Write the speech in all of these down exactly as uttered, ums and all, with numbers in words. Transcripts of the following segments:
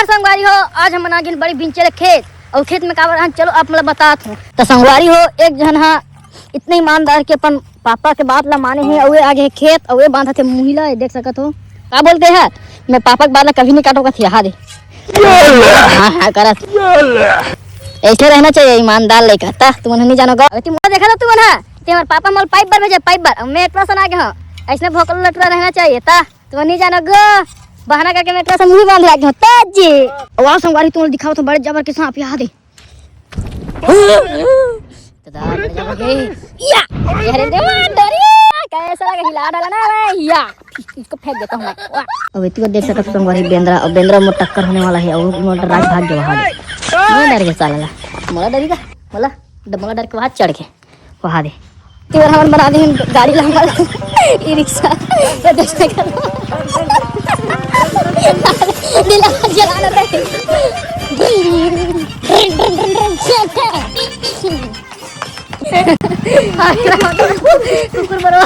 संगवारी हो, आज हमन आ गेन बड़ी बिंचे ले खेत, अउ खेत में काबर हन, चलो आप मोला बतात हूँ। त संगवारी हो, एक झन हा इतना ईमानदार के अपन पापा के बात ला माने हे, अउ ए आगे हे खेत, अउ ए बांधत हे मुही ला, ये देख सकत हो। का बोलते हैं, मैं पापा के बात ला कभी नहीं काटो कथी, हा दे। हाँ, हाँ, करत। ऐसे रहना चाहिए ईमानदार लइका। ता तुमन नहीं जानो गा। अबे तुम देखा था तुमन, हाँ, ते हमारे पापा मोल पाइप बर भेजे, पाइप बर। अब मैं इतना सना के हाँ, ऐसने भोकल लटुरा रहना चाहिए। ता तुमन नहीं जानो गो, बहाना करके मैं इतना सा मुंह बांध रखे हूँ। ताजी। वाह, संगवारी तुमन दिखाओ तो बड़े जबर के सांप यहाँ दे। तो दादा, बड़े जबर के। या, ये रे देवा, डरिया, कैसा लगा हिला डाला ना रे, या। इसको फेंक देता हूँ मैं। वाह। अब इतनी देख सकत हो संगवारी बेंद्रा, अब बेंद्रा मोर टक्कर होने वाला है, और मोर राज भाग गया वहाँ दे। मैं डर गया साला ला। मोला डरी का? मोला, मोला डर के वहाँ चढ़ के, वहाँ दे। तेरा हमन बना दे गाड़ी ला हमर ई रिक्शा। ये देख सकत हो। दिला जला रहे। कुकुर बरो।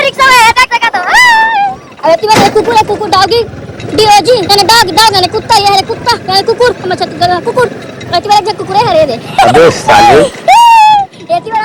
रिक्शा में अटैक लगा दो। अरे तिवारी, कुकुर है, कुकुर, डॉगी, डीओजी, यानी डॉग, डॉग, यानी कुत्ता, ये है कुत्ता, यानी कुकुर, हम छत्तीसगढ़ में कुकुर। अरे तिवारी, एक कुकुर है, अरे दे। अबे साले। ये तिवारी